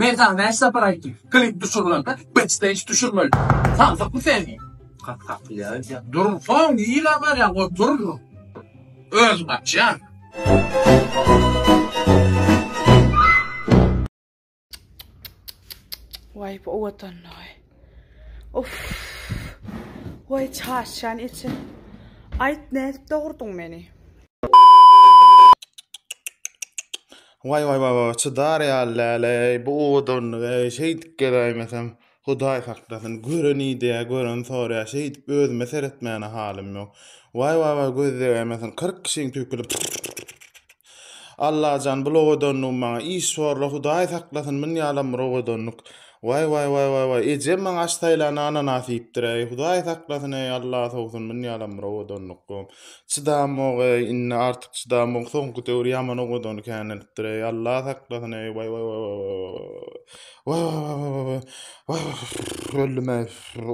Men saňa näçe sapar aýtdym, klip düşürilende backstage düşürmeli. Samsykmy sen? Gat gapylýar öýdýän. Dursaň nirä barýaň, otur. Özüm açýan. Waý bu owadanlygy. Uff. Waý çaşýan içim. Aýt nädip dogurdyň meni? Waý waý waý waý çydar ýaly däl-eý bu owadanlygy eý şeýdip geläýmesem Hudaý saklasyn gören ideýä gören soraýa şeýdip özüme seretmäne halym ýok. Waý waý waý göz degäýmesin 40 kişiň tüýkülip Allajan bul owadanlygym maňa iş borla Hudaý saklasyn munýalam bir owadanlyk. Waý waý waý waý waý ejem maňa aş saýlanda ananas iýipdir-eý Hudaý saklasyn eý Alla sowsun munýalam bir owadanlyk. Çydamok eý indi artyk çydamok soňky döwür ýaman owadan känelipdir eý Alla saklasyn eý waý waý waý waý waý waý waý öldüm eý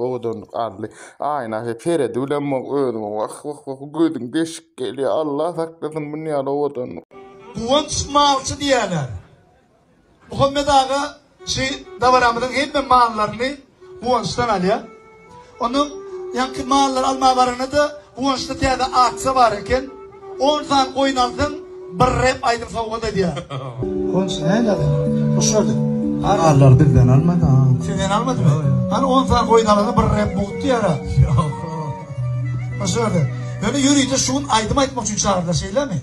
owadanlyk aldy aýna seredi bilemok özüňe wah wah wah gözüň deşik gelýär Alla saklasyn munýaly owadanlyk. Guwanç malçy diýýärler. Muhammet aga şy dabaramyzyň hemme mallaryny Guwançdan alýar. Ondan ýaňky mallary almaga baranda-da Guwançda täze aksiýa bar eken. On sany goýun alsaň, bir rep aýdym sowgat edýär. Guwanç nähili adam? Hoş gördük. Mallary bizden almady ha. Sizden almadymy? Hany on sany goýun alanda bir rep mugt diýýär-ä. Ýok. Hoş gördük. Ýöne ýörite şu gün aýdym aýtmak üçin çagyrdylar, şeýlemi?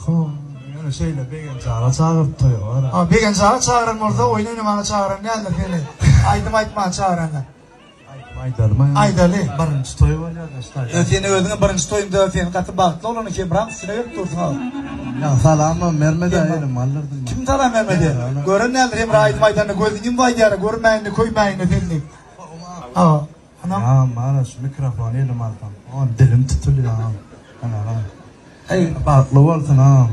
Ýok. Ýöne şeýle Begenç aga çagyryp toýa bar. Ha, Begenç aga çagyran bolsa, oýun oýnamaga çagyran däldir seni. Aýdym aýtmaga çagyrandyr. Aýdym aýdalymy? Aýdaly. Birinji toý bolýar-da şu taýda. Ýa sen özüňe birinji toýuňda sen gaty bagtly bolany Hemraň üstüne gelip dursuň-a. Ýa salamam bermedi elim aldyrdyň. Kim salam bermedi? Gören däldir Hemra aýdym aýdanda gözüni ýumup aýdýar, görmäýin-de, köýmäýin-de sen diýip. Ha. Ynam mana şu mikrofony elime alsam, on dilim tutulýar. Ana. Eý, bagtly bolsun agam.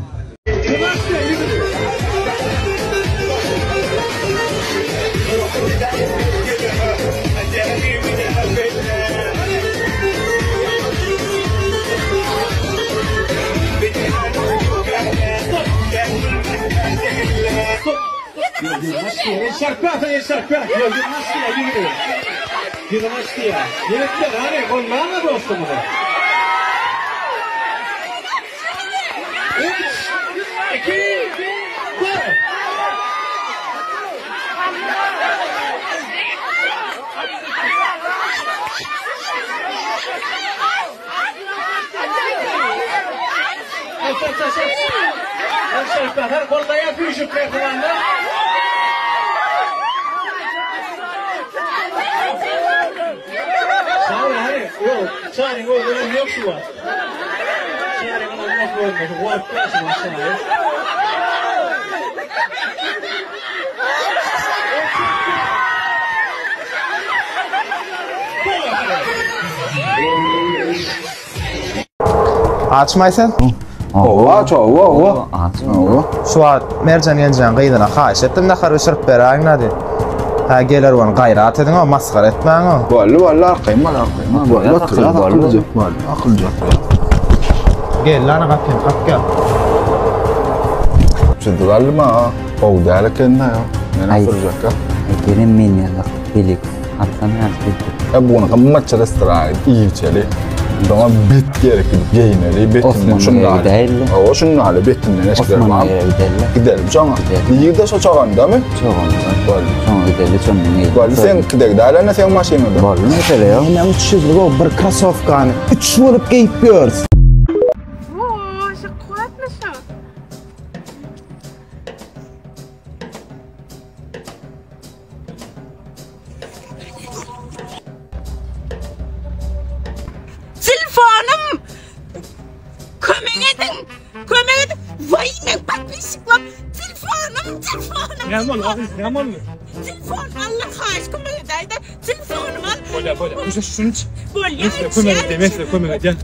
Açmaý sen? Hawa, aç, hawa, hawa. Aç, hawa. Şu wagt Merjen geljegiň gyzyna haýyş etdim nahar bişirip beräýiň-dä diýip. Hä, geler ony gaýrat ediň-ow, masgara etmäň-ow. Boldy, boldy, arkaýyn bol, arkaýyn bol. Boldy, otur, akyllyja, boldy, akyllyja. Geldi ana gapyny kakýar. Çyzyk aldym-a, gowy däl eken-dä, men oturjakka. Gelin men ýaly belik alsam ýaly. E bu gün gymmatça restorana gidip iýip içeli. Doňa bet gerek gidip geýineli, betinden şundan. Hawa şundan betinden eşikler bar. Gidelim. Gidelim şoňa. Nirde şo çogandamy? Çoganda. Boldy. Şoňa gideli şondan geýelim. Boldy sen gidek däl ene seň maşynyňda. Boldy mesele ýok. Menem 300-lik o bir krosowkany 3 bolup geýip ýörüs. Woo, şu kuwwatly şu. Telefonym! Kömek ediň! Kömek ediň! Waý men podpisçiklam! Telefonym, telefonym! Näme boldy gyz, näme boldy? Telefon Allah haýyş kömek edäýdä. Telefonym al. Bolýar, bolýar. Köşeş şuny iç. Bolýar. Men size kömek edýän, men size kömek edýän.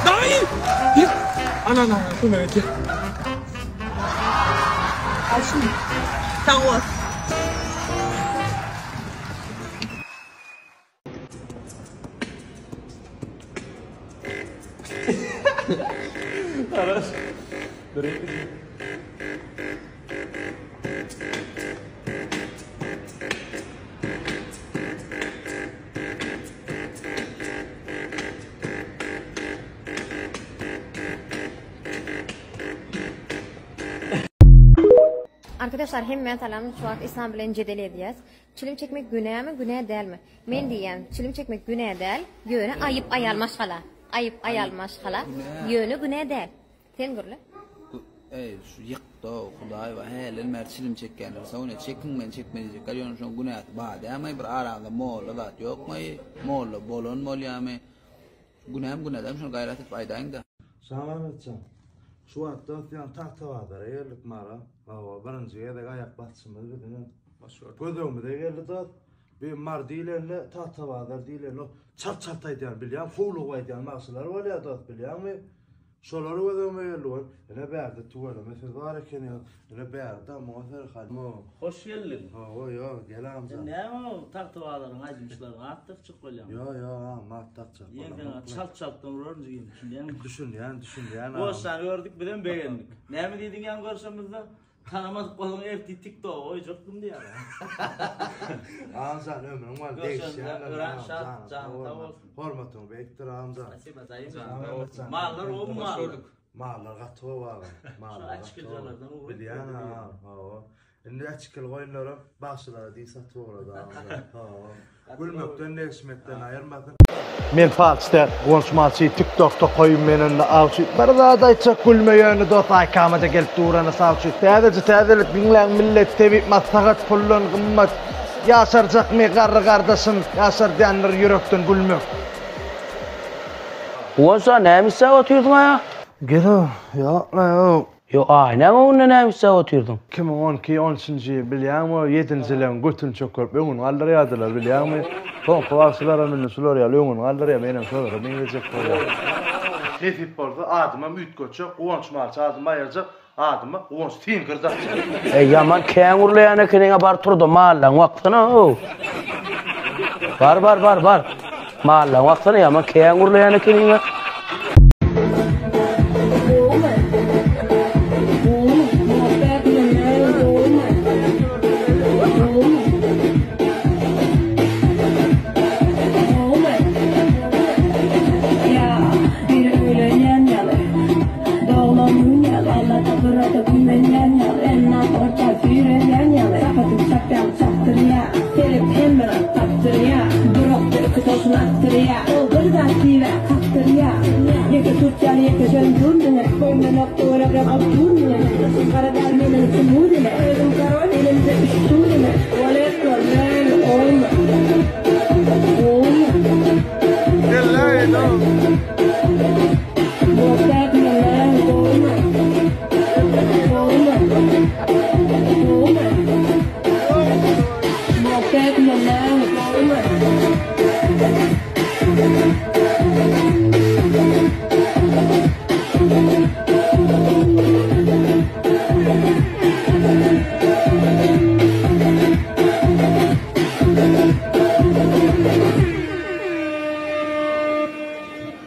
Daýy! Gel. Ana, ana, ana, kömek et, gel. Al şuny. Sag bol. Garaş. Durayım. Arkadaşlar hemmä salam şu wagt Islam bilen jedel edýäs. Çilim çekmek günämi günä dälmi? Men diýýän çilim çekmek günä däl ýöne aýyp aýal maşgala. Aýyp aýal maşgala ýöne günä däl. Sen gürle. Eý şu ýykda hudaý bar hälden bäri çilim çekýänler soňuna çekiň men çekme diýjekler ýöne şoň günäsi bar dämi bir araňyzda molla zat ýokmy molla bolan bolýamy günämi günä dälmi şony gaýrat edip aýdaýyňda. Şamamytjan, şu wagt dost ýan Tagtabazara geldik mara. Hawa, birinji gezek aýak basyşymyz biziňem. Göz öňümize geldi dost. Bir Mary diýlende, Tagtabazar diýlende çalt-çalt aýdýan bilýän, howlugyp aýdýan bagşylar bolýar dost bilýäňmi? Şolar göz öňüme geldi goý. Ine bärde tüweleme söz bar ekeni. Ine bärde muňa serhal. Hoş geldiň. Hawa, ýok, gel amca. Sen näme ol Tagtabazaryň aýdymçylaryny at dakjak bolýaň? Ýok, ýok, agam, at dakjak bolamok. Ýeňsäňe çalt-çaltdan uraryn jigim, düşünýäňmi? Düşünýän, düşünýän agam. Goşany gördük, bizem begendik. Näme diýdiň ýaňy görşemizde? Tanamadyk bolsaň ertir TikToka goýjakdym diýýär. Agam ömrüň bol, degişýän. Örän şat, janyň sag bolsun. Hormatyň beýikdir agam. Spasiba, daýym. Mallar gowumy mallar? Mallar gaty gowy agam. Mallar. Şu açgiljalardan ugur. Bilýän agam, hawa. Indi äçikil goýunlaram bagşylara diý satyp ugrady agam. Hawa. Gülmekden degişmekden aýyrmasyn. Men falçy däl, Guwanç malçy, tiktokda goýun men onda awçy. Bir zat aýtjak gülme ýöne dos aýkamada gelip durana sawçy. Täzeje täzelik diňläň millet tebip maslahat puldan gymmat. Ýaşarjakmy garry gardaşym ýaşardýandyr ýürekden gülmek. Guwanç aga näme isläp otyrsyň aýa? Gel-ow, ýok-la-ow. Ýok, aýnaň öňünde näme isläp otyrdyň? 2012, on üçünji ýyl bilýäňmi, ýedinjileň götüni çökerip öňüni galdyrýardylar bilýäňmi? Soňky bagşylaram indi şular ýaly öňüni galdyrýar, menem şolara meňzejek bolýan. Nesip bolsa adymam üýtgetjek, Guwanç Malçy adymy aýyrjak, adyma Guwanç Siňkir dakjak. Eý, ýaman kän gürleýän ekeniň-a, bar tur-da mallaňy baksana-ow. Bar, bar, bar, bar. Mallaň baksana ýaman kän gürleýän ekeniňä.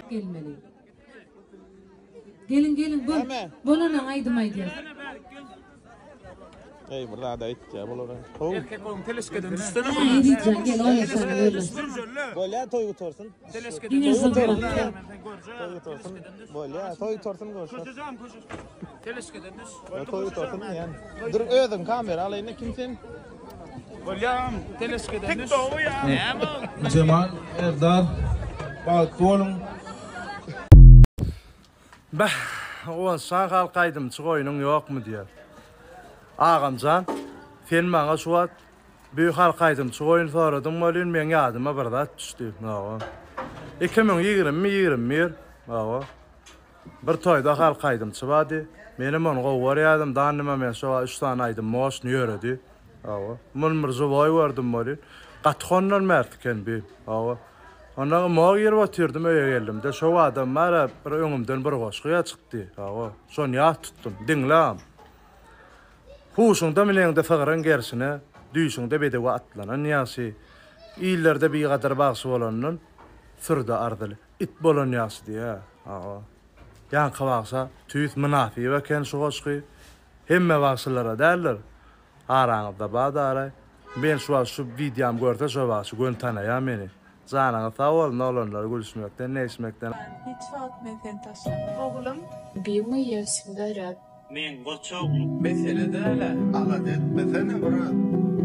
Gelmeli. Geliň geliň bol. Bolanaň aýdym aýdýas. Eý bir zat aýtýa bulara. Erkek bolun teleşkeden düşsene. Ezizjan gel oýnaşaly gel. Bolýa toý gutarsyn. Diňe Toý gutarsyn. Bolýa toý gutarsyn görşer. Teleşkeden düş. Toý gutarsyn diýen. Dur özüň kamera alaýyn kim sen? Bolýam teleşkeden düş. Näme ol? Jemal Erdar bagtly boluň. Beh, Owganystan halk aýdymçy goýnuň ýokmy diýer. Agamjan, sen maňa şu wagt bir halk aýdymçy goýun soradyň welin meň ýadyma bir zat düşdi. Hawa. 2020-mi, 21, hawa. Bir toýda halk aýdymçy bardy. Menem ony gowy görýärdim. Danny moment şo wagt üç sany aýdym moşny ýöredi. Hawa. Muny bir žiwoý gördüm welin, gaty hondan bärsi eken bi. Hawa. Ondan ymyga girip otyrdym öýe geldimde. Şo adam bar-a bir öňümden bir goşgy çykdy. Hawa. Şony ýat tutdum. Diňle agam. Huşuňda mineňde sygryň gerşine, düýşüňde bedewe atlanan ýagşy. Illerde bigadyr bagşy bolandan, sürüde arzyly it bolan ýagşy diýýär. Hawa. Ýaňky bagşa tüýs mynasyp eken şu goşgy. Hemme bagşylara däldir. Araňyzda badaraý. Men şu wagt şu wideomy görse şo bagşy göni tanaýar meni. Janyňyz sag bolsun oglanlar gülüşmekden degişmekden. Hiç wagt men seni taşlamam. Oglum. Любимый я всегда рядом. Meň goç oglum. Mesele dälä, alada etmesene brat.